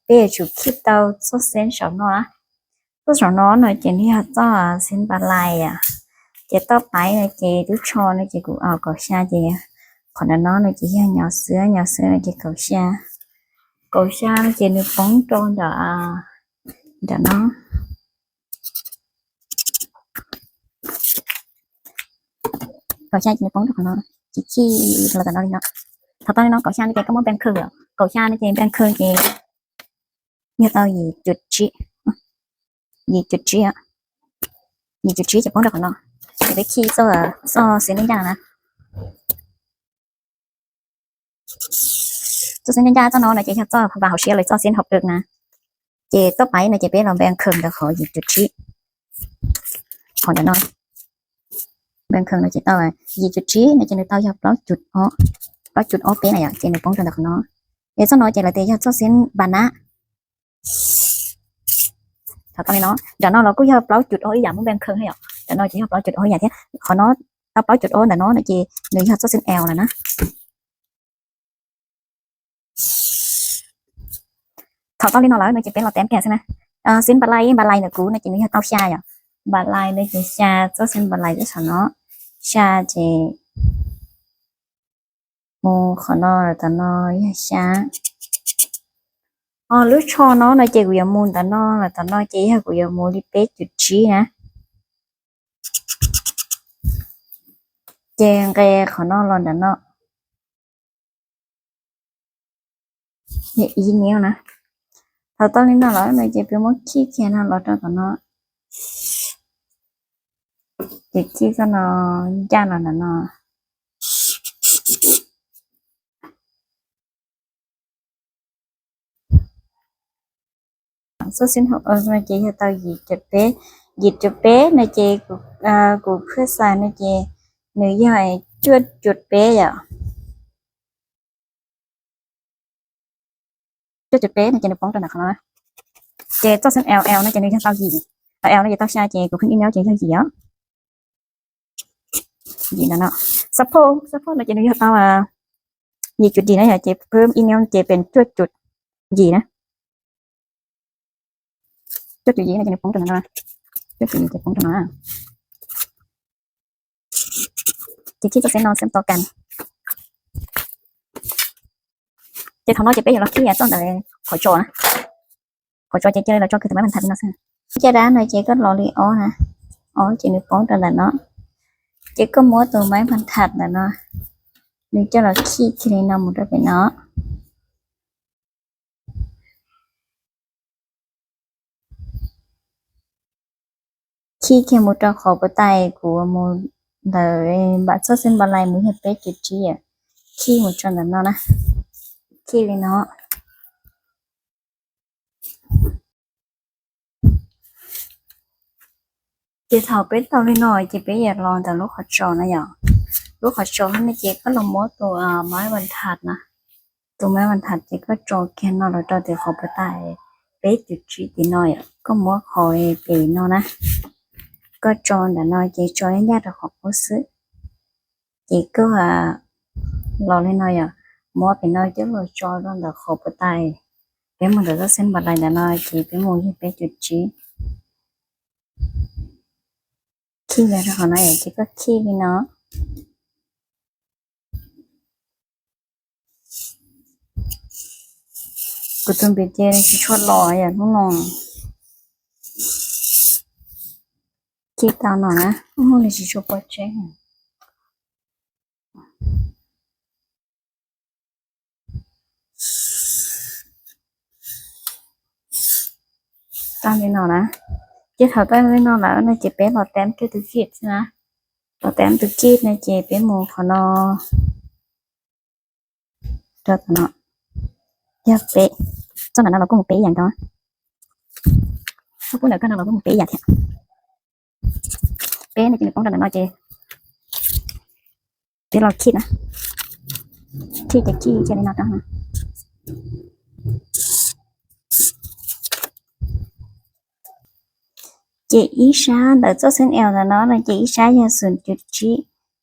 peb yuav tsum khij tau txoj xeeb saum no. Txoj saum no no ces nws yog txoj xeeb npalais. Ces toj paiv no ces lub tsho no ces kuv kaum xya ces qhov ntawm no no ces yog nyuam xwb, nyuam xwb no ces kaum xya. Kaum xya no ces nws poob rau ntawm, ntawm no. Kaum xya ces nws poob rau qhov no, ces khij los ntawm no li no. Thaum tau li no kaum xya no ces koj muab npees khwm, kaum xya no ces npees khwm ces yog tau yim cuv tsib, yim cuv tsib, yim cuv tsib ces poob rau qhov no. Ces peb khij txoj xeeb ncaj ncaj no na. Txoj xeeb ncaj ncaj txoj no no ces yog txoj vas hauv siab los txoj xeeb hauv ib na. Ces toj paiv no ces peb los npees khwm ntawm qhov yim cuv tsib. Qhov ntawm no npees khwm no ces tau yim cuv tsib no ces nws tau yog plaub cuv ob, plaub cuv ob peb na yom, ces nws poob rau ntawm qhov no. Es txoj no ces lawv tias yog txoj xeeb npa nab. Thaum tau li no, nram no los kuj yog plaub cuv ob ib yam, muab npees khwm na yom, nram no ces yog plaub cuv ob ib yam thiab. Qhov no tau plaub cuv ob ntawm no no ces nws yog txoj xeeb L lawm na. Thaum tau li no lawm no ces peb los teeb kiag xwb na. Xeeb npalais, npalais ntawm kuv no ces nws yog tau xya yom. Npalais no ces xya, txoj xeeb npalais txoj saum no xya ces mus qhov no los tom no yog xya. Ho lub tsho no no ces kuv yuav mus ntawm no los tom no ces yog kuv yuav mus li peb cuv tsib na. Ces nqes qhov no los ntawm no. Yog ib niv na. Thaum tau li no lawm no ces peb muab khij kiag no los rau tom no. Ces khij txoj no ncaj los ntawm no. Txoj xeeb hauv no ces yog tau yim cuv peb, yim cuv peb no ces kuv phwj xais no ces nws yog cuaj cuv peb yom. Cuaj cuv peb no ces nws poob rau ntawm qhov no. Ces txoj xeeb L, L no ces nws yog tau yim, L no ces tau xya ces kuv phwj ib niv ces yog yim os. Yim no, suppose, suppose no ces nws yog tau yim cuv yim na yom, ces phwj ib niv ces pem cuaj cuv yim na. Cuaj cuv yim no ces nws poob rau no, cuaj cuv yim ces poob rau no. Ces khij txoj xeeb no xeeb to kas. Ces thaum no ces peb yuav los khij txoj ntawm qhov tsos na. Qhov tsos ces cia li los tso kiag tus maiv vas thas li no xwb. Caj dab no ces koj los li ob na, ob ces nws poob rau ntawm no. Ces koj muab tus maiv vas thas ntawm no, nws coj los khij kiag li no mus rau pem no. Khij kiag mus rau qhov puas tas kuv mus ntawm npam txoj xeeb npalais mus yog peb cuv tsib, khij mus tso ntawm no na, khij li no. Ces thaum peb tau li no ces peb yuav los ntawm lub qhov tsos na yom. Lub qhov tsos no ces koj los muab tus maiv vas thas na, tus maiv vas thas ces koj tso kiag no los rau tim qhov puas tas peb cuv tsib tim no yom, koj muab qhov pem no na, koj tso ntawm no ces tso ncaj rau qhov qub xwb. Ces koj los li no yom, muab pem no coj los tso rau ntawm qhov puas tas, peb mus ntawm txoj xeeb npalais ntawm no ces peb mus yog peb cuv tsib. Khij los rau qhov no ces koj khij li no. Kuv tus npis ces tsis tshua los yom hnub no. Khij tau no na, hnub no tsis tshua pom tseeb. Tau li no na, ces thaum tau li no lawm no ces peb los teeb kiag tus kij xwb na. Los teeb tus kij no ces peb mus qhov no, rau tom no, yog peb, txoj ntawm no los kuj mus peb ib yam nkaus, txoj pub ntawm koj no los kuj mus peb ib yam thiab. Peb no ces nws poob rau ntawm no ces peb los khij na, khij ces khij cia li no rau no. Ces ib sab ntawm txoj xeeb L ntawm no no ces ib sab yog xoom cuv tsib,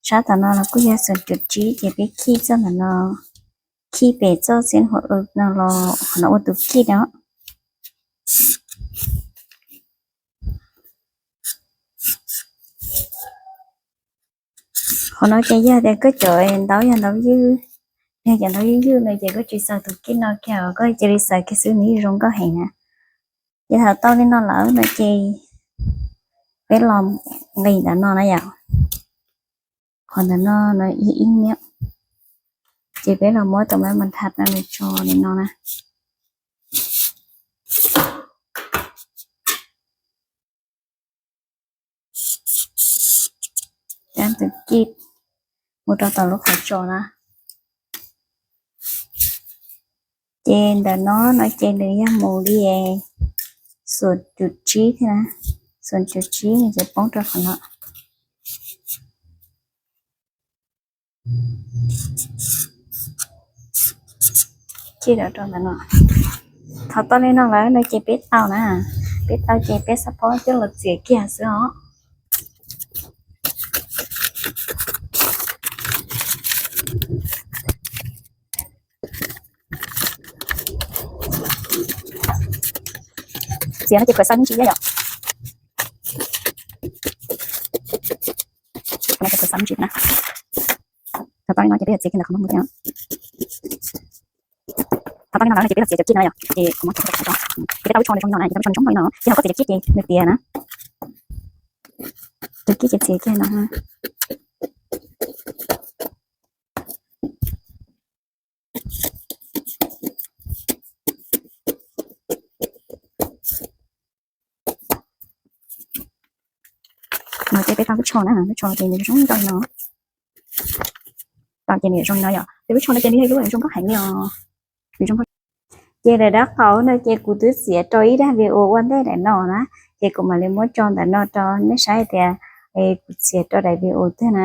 sab tom no los kuj yog xoom cuv tsib ces peb khij txoj ntawm no, khij pem txoj xeeb hauv no los qhov no ua tus khij no. Qhov no ces yog tias koj cov ntaub yog ntaub ywj, yog cov ntaub ywj ywj no ces koj tsis xaws tus kij no kiag, koj cia li xaws kiag xwb nws yeej zoo nkauj heev na. Ces thaum tau li no lawm no ces peb los nqis ntawm no na yom. Qhov ntawm no no ib ib niab, ces peb los muab tus maj mas thas no tso li no na. Cab tus kij mus rau tom lub qhov tsos na. Ces ntawm no no ces nws yog mus li xuas cum tsib thiab na, xuas cum tsib no ces poob rau qhov no. Thov tau li no lawm no ces peb tau na, peb tau ces peb xab phob coj los txiav kiag xwb os. Txiav no ces khuav xav me ntsis thiab yom. Qhov no ces khuav xav me ntsis na. Thaum tau li no ces peb yuav txiav kiag ntawm qhov no mus thiab. Thaum tau li no lawm no ces peb yuav txiav cov kij no yom, ces kuv muab txiav kiag rau qhov no. Ces peb tau lub tsho nws zoo no na, ces tau lub tsho nws zoo li no, ces ho koj txiav cov kij ces nws tiav na. Tus kij ces txiav kiag no. No ces peb tau lub tsho na, lub tsho ces nws zoo nkauj no. Tau ces nws zoo li no yom, ces lub tsho no ces nws yog lub zoo nkauj heev li os. Ces daim dab qaum no ces kuv twb txiav rau ib daim video ua ntej daim no na, ces kuv mam li muab tso ntawm no rau nej saib tias kuv txiav rau daim video twg na.